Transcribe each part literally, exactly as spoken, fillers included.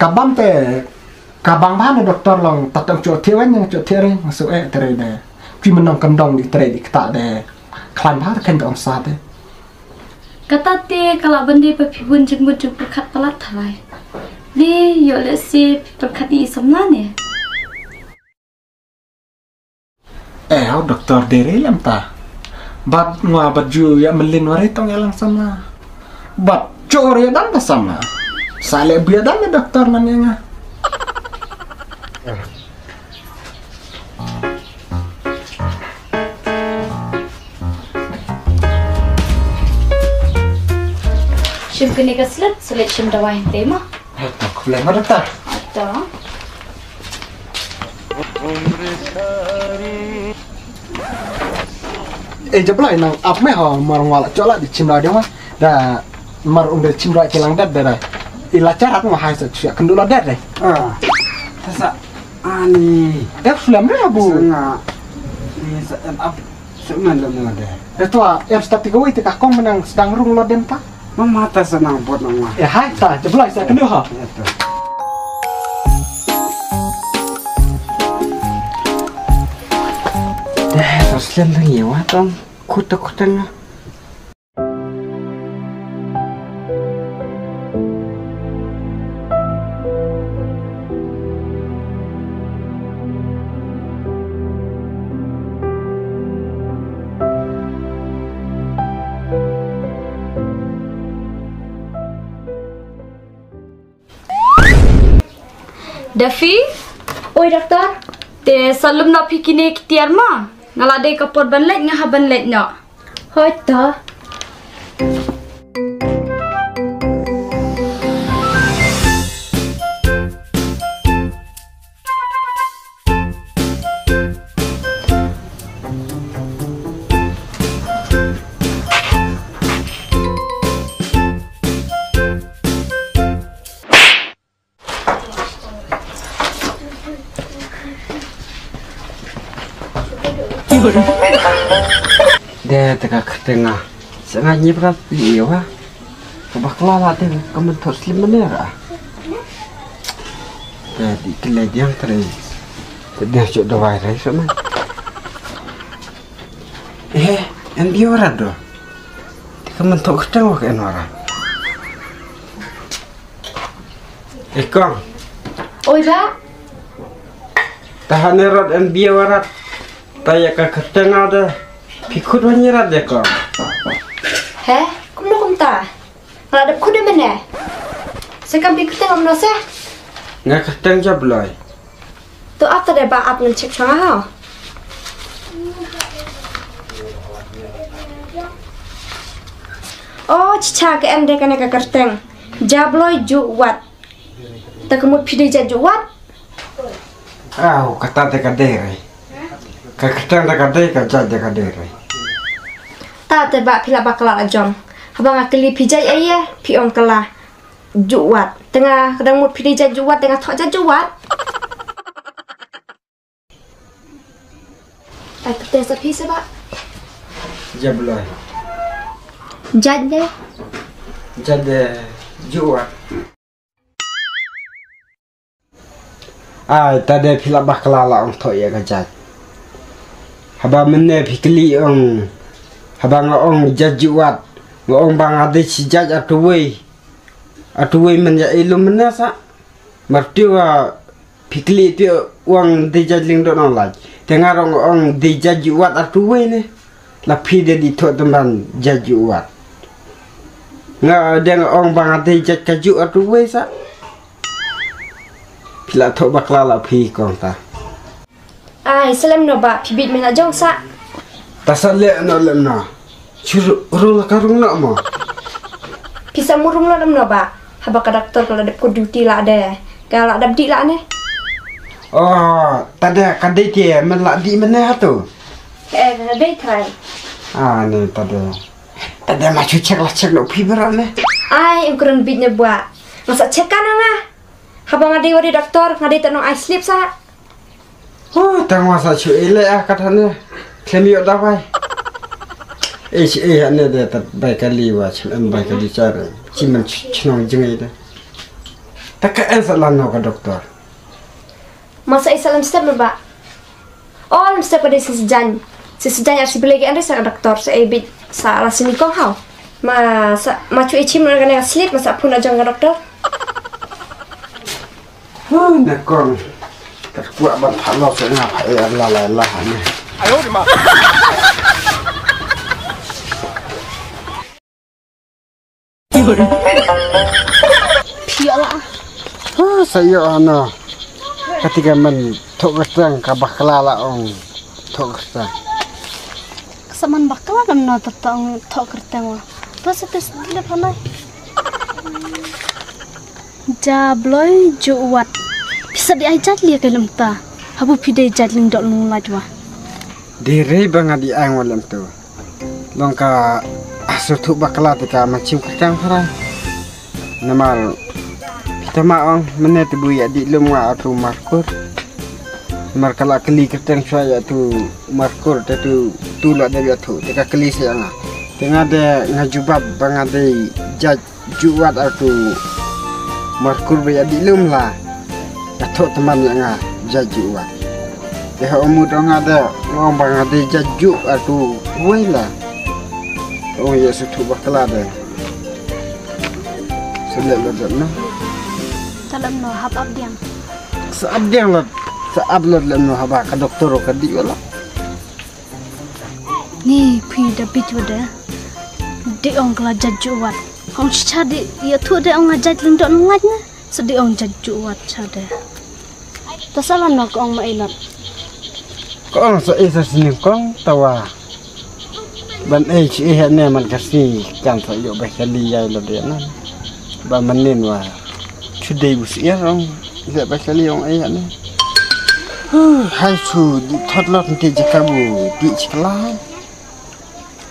Ka bam te ka bang bha ne doktor long ta tang cho thiah wen ne cho thiah re nga su e tere de. Ki menang kam dong di tere di kata de. Klan bha kan dong sa de. Kata te ka la bende pa phi bun jingmut jingpyrkhat palat thalai. Ni yo le si pyrkhat i samla ne. Eh, hau doktor dere lam ta. Bat ngwa bat ju ya melin wari tong ya lang samla. Bat cho re dan ta samla. Sale bia dan doktor nan ya nga. Shim kene ka slip, slip shim dawai te ma. Hai ta khublai ma doktor. Ata. Eh, jablai nang ap me ho mar ngwala chola di chim dawai ding ma. Da mar ung de chim dawai kilang dat da. Ila charat ma hai sa chuya kendu la dat de. Ah. Tasa. Ani. Ep sulam re abu. Sanga. Ni sa ep ap. Suman lo mo de. Eto a ep stati kawai te ka kong menang sedang rung lo den ta. Mama ta sa nang bot nang ma. Eh hai ta jeblai sa kendu ha. Eto. Deh, terus lian lagi ya, wah, tong. Kuta-kuta nga. Daffy? Oi, doktor. Te sa lum noh phi kine ki tiar ma? Nga la dei ka por ban leit, nga hap ban leit noh. Hoi to. De te ka kyrteng nga. Sa nga nyip rat li wa. Ka bakla la te ka men thot slim mane ra. Te di kile diang tre. Te diang chok dawai re so man. Eh, en bi wa rat do. Te ka men thot kyrteng wa ka en wa rat. Eh, kong. Oi, ba. Tahan ne rat en bia warat. Ta ya ka kyrteng ada. Phi khut wan rat de, kong. He? Kumno kumta? Nga la dep khut de mene. Se kam phi kyrteng kumno se? Nga kyrteng Jabloi. To ap ta de ba ap ngan check shong ha. Oh, chicha ka em de kane ka kyrteng. Jabloi Juwat. Ta ka mut phi dei jait Juwat? Aw, kata te ka dei re. Ka kyrteng te ka dei, ka jait te ka dei re. Ta te ba phi la bakla la jong. Haba nga kylli phi jait aye, phi ong ka la Juwat. Te nga ka dang mut phi dei jait Juwat, te nga thoh jait Juwat. Ai, pyrteng sa phi sa ba. Jabloi. Jait de. Jait de Juwat. Ai, ta de phi la bakla la ong thoh ïa ka jait. Haba mynne phi kylli ong, haba nga ong jait Juwat, nga ong ba nga dei shi jait atuwei. Atuwei men ïa ilum mynne sa. Marti wa phi kylli phi ong dei jait Lyngdoh Nonglait. Te nga rong ong dei jait Juwat atuwei ne. La phi de di thoh tymban jait Juwat. Nga de nga ong ba nga dei jait ka Juwat atuwei sa. Phi la thoh bakla la phi kong ta. Ai, slem no ba, phi bit me la jong sa. Ta sa leh no leh no. Shu ru-, rung la ka rung no mo. Phi sa mu rung lo dam no ba. Haba ka doktor ka la dep ko duty la de. Ka la dep dih la ne. Oh, ta de ka dei te men la dih men ne ha tu. Eh, ka dei thai. Ah, ne ta de. Ta de ma shu check la check no phi berat ne. Ai, em kren bit ne ba. Nga sa check ka na nga. Haba nga dei wari doktor, nga dei ta nong ai slip sa. Oh, tang wa sa chu ele ah kat hane. Klem yo dawai. Eh, eh, ane de ta bai kali wa, chem em bai kali char. Chi man ch-, chnong jing ai de. Te ka en sa lano ka doktor? Ma sa i sa lem step me ba. O lem step ka dei sa sejaiñ. Sa sejaiñ ar si belege en dei sa ka doktor sa i bit sa la sini kong hau. Ma sa ma chu i chim na ka ne ka slip ma sa phun a jong ka doktor. Hu na kong. Ka kwah ban pha lo sa nga pha e ar la la la ha ne. Phi ïoh la. Ha sa ïoh hano. Kati ka man thok kyrteng ka bakla la ong thok kyrteng. Sa man bakla kam no ta ong thok kyrteng wa. To sa tes dile phanai. Ja bloi ju wat. Phi sa di ai jat lia ka lemta. Habu phi dei jat ling dok lung laj wa. Di rei ba nga di ai ngwa lemtu. Long ka asu thuk bakla te ka machim kyrteng pharai. Namar phi tama ong mene te bu ya di lum nga atu markur. Namar ka la kli kyrteng chwa ya tu markur te tu tu la de ya tu te ka kli se nga. Te nga de nga jubab ba nga de judge juwat atu markur ba ya di lum la. Ka thok teman ya nga judge juwat. Te ha umut ong nga de ong ba nga de judge ju atu wei la. Ong ya su thuk bakla de. Sa leh lo de no. Sa lem no hap ap diang. Sa ap diang lo. Sa ap lo lem no haba ka doktor ka di wala. Ni phi da bit wada. Di ong kala judge ju wat. Ong cha di ya thu de ong judge ling dok nang laj na. Sa di ong judge ju wat cha de. Ta sa lano ka ong ma ilot. Ka ong sa isa sini kong tawa. Ban ei chi eh ne man ka sini kan sa yo ba kali ya lo de na. Ba manin wa. Chu dei bu si ong. Ila ba kali ong ei ne. Hai chu di thot lot nti jaka bu di chikla.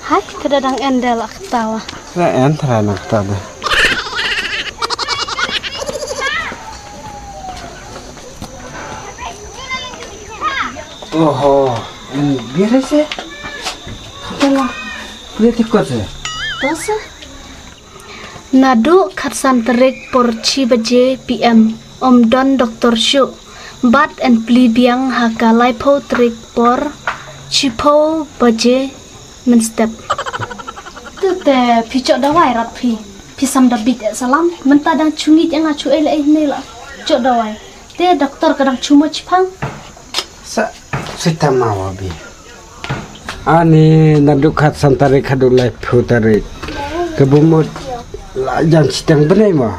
Hai ka da dang en da la kata wa. Ka en tra na kata da. Oho, en bire se. Kata la. Pule tikot se. To se. Naduh khatsan tarik por chi baje P M. Ym don doktor shuh. Bad yn plie biang ha ka laiphew tarik por chiphew baje mynstep. Tu te phi chok dawai rat phi. Phi sam da bit eh salam. Mynta dang chungi janga chu ei la ei ne la. Chok dawai. Te doktor ka dang chumo chipang. Sa sita ma wa bi. Ani naduh khatsan tarik haduh laiphew tarik. Ka bumut la jan chiteng bnei ma.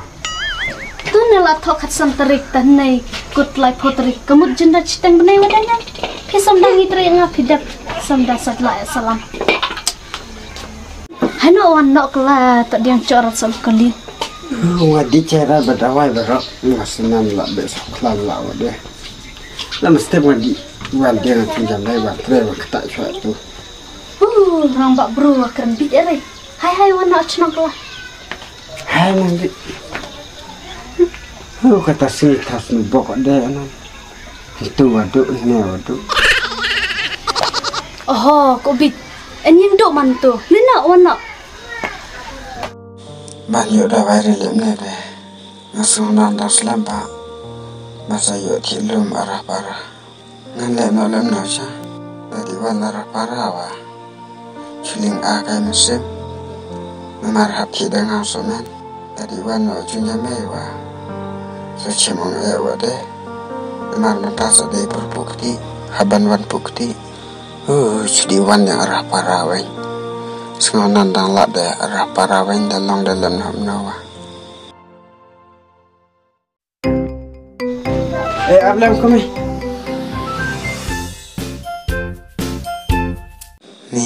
Tu ne la thok khatsan tarik ta nei kut laiphew tarik. Ka mut jinda chiteng bnei wa dang. Phi sam dang i tarik nga phi dep sam da sat la eh salam. Hano wan nok la ta diang chor sam kali. Wa di chera ba dawai ba rok. Nga sinan la be sa klan la wa de. La mesti wan di wan dia ngan pinjam dai wan tre wan kata chwa tu. Uh, rang bak bru wa kren bit ere. Hai hai wan nak chnok la. Hai nang di. Oh kata sini tas nu bok de anan. Itu wadu ne wadu. Oho, ko bit. Enyim do man tu. Lina wan nak. Ban yo da wai ri lem ne de. Nga sngewnan da slem ba nga sa ïoh thik lum arah para. Ngan leh noh lem noh sha da dei wan arah para wa. Chuleng a kai mynsiem. Namar hap thik da nga sohman da dei wan noh jun ïa mei wa. Sa chim ong eh wa de. Namar mynta sa dei pyrpuk ti haban wan puk ti. Uh, chudi wan ïa arah para weng. Sngewnan dang lad de arah para weng da long da lem noh noh wa. Eh, ap lem kumi. Ni,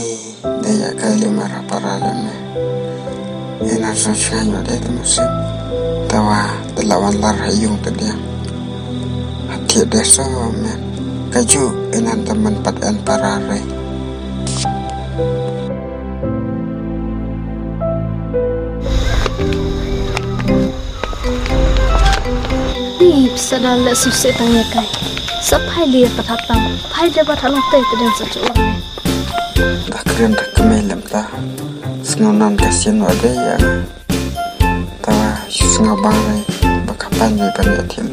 da ïa kai lem arah para lem ne. Ina sa shang yo de te musim. Tawa, da la wan lar ha yung te dia. Hati de so men. Kaju, ina temen pat en para re. Ni pisa da leh suse tang ïa kai. Sa phai li ïa pat ha tam. Phai da pat ha long tei te den sa chuh lang ne. Da kren da kmai lem ta. Sngewnan ka sien wa de ïa. Tawa sngewbang re ba ka Ani ban ïa thim.